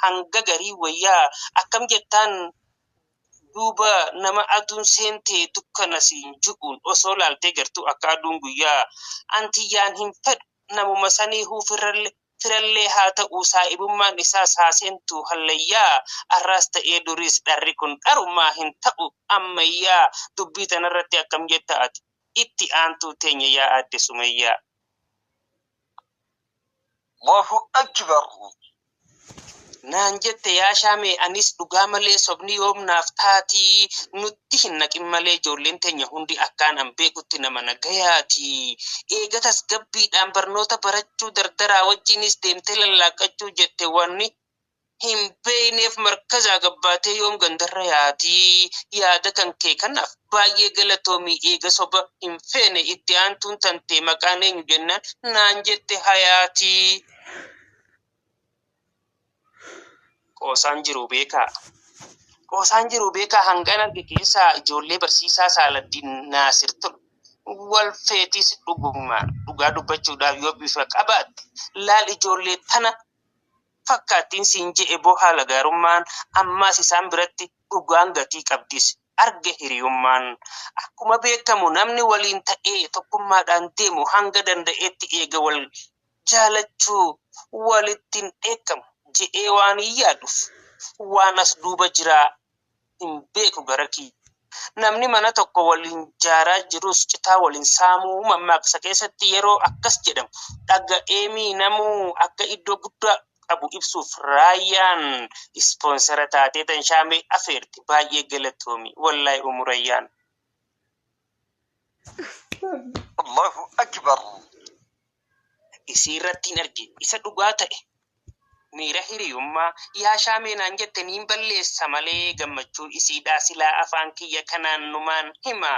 Hanga garii wayyaa akkam jettaan duuba nama aduun seentee dukkana siin ju'uun osoo laaltee gartuu akka aduun guyyaa antiyyaan hin fedhu namuma saniihuu firallee haa ta'uu saa'ibummaan isaas haa seentuu hallayyaa arraas ta'ee duriis dharri kun dharumaa hin ta'u ammayyaa dubbii tanarratti akkam jetta ati itti aantuu teenya yaa aadde Sumayyaa. Allahu Akbar. Naan jette yaa shaamee anis dhugaa malee sobni yoom naaf taatii nutti hin naqin malee ijoolleen teenya hundi akkaan an beekutti nama nagayaati. Eega tasgabbiidhaan barnoota barachuu dardaraa wajjinis deemtee lallaaqqachuu jette wanni hin beeyneef markazaa gabbaatee yoom gandarra yaatii yaada kan kee kanaaf baay'ee galatoomii eega soba hin feene itti aantuun tantee maqaan eenyu jennaan naan jette hayaatii. Qoosaan jiru beekaa. Qoosaan jiru beekaa hangan arge keessaa ijoollee barsiisaa Saaladdiin Naasir tolu. Wal feetis dhugumaan dhugaa dubbachuudhaaf yoo bifa qabaatte laal ijoollee tana fakkaattiin siin je'e boo haala gaarummaan ammaas isaan biratti dhugaan gatii qabdis arge hiriyummaan. Akkuma beekamu namni waliin ta'ee tokkummaadhaan deemu hanga danda'etti eega wal jaalachuu walitti hin dheekkamu je'ee waan hin yaaduuf waan as duuba jiraa hin beeku gara kiyya. Namni mana tokko waliin jaaraa jirus citaa waliin saamuu mammaaksa keessatti yeroo akkas jedhamu dhaga'eemii namuu akka iddoo guddaa qabu ibsuuf raayyaan ispoonsara taatee tan shaamee afeerti baay'ee galatoomi wallaahi umurayyaan. Allahu Akbar. Isii irratti hin arge isa dhugaa ta'e miira hiriyummaa yaa shaamee naan jette niin balleessa malee gammachuu isiidhaa silaa afaan kiyya kanaan numaan hima.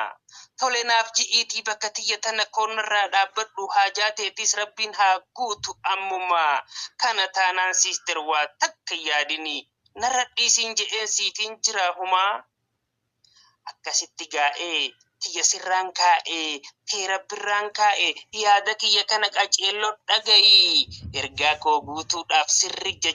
Tole naaf ji'iitii bakka tiyya tana koonarraa dhaabbadhu haajaa teetis rabbiin haa guutu ammuma. Kana taanaan siister waa takka yaadini narra dhiisiin je'een siitiin jira humaa. Akkasitti gaa'ee tiyya sirraan kaa'ee tee rabbirraan kaa'e yaada kiyya kana qaceelloo dhagayi ergaa koo guutuudhaaf sirri jecha.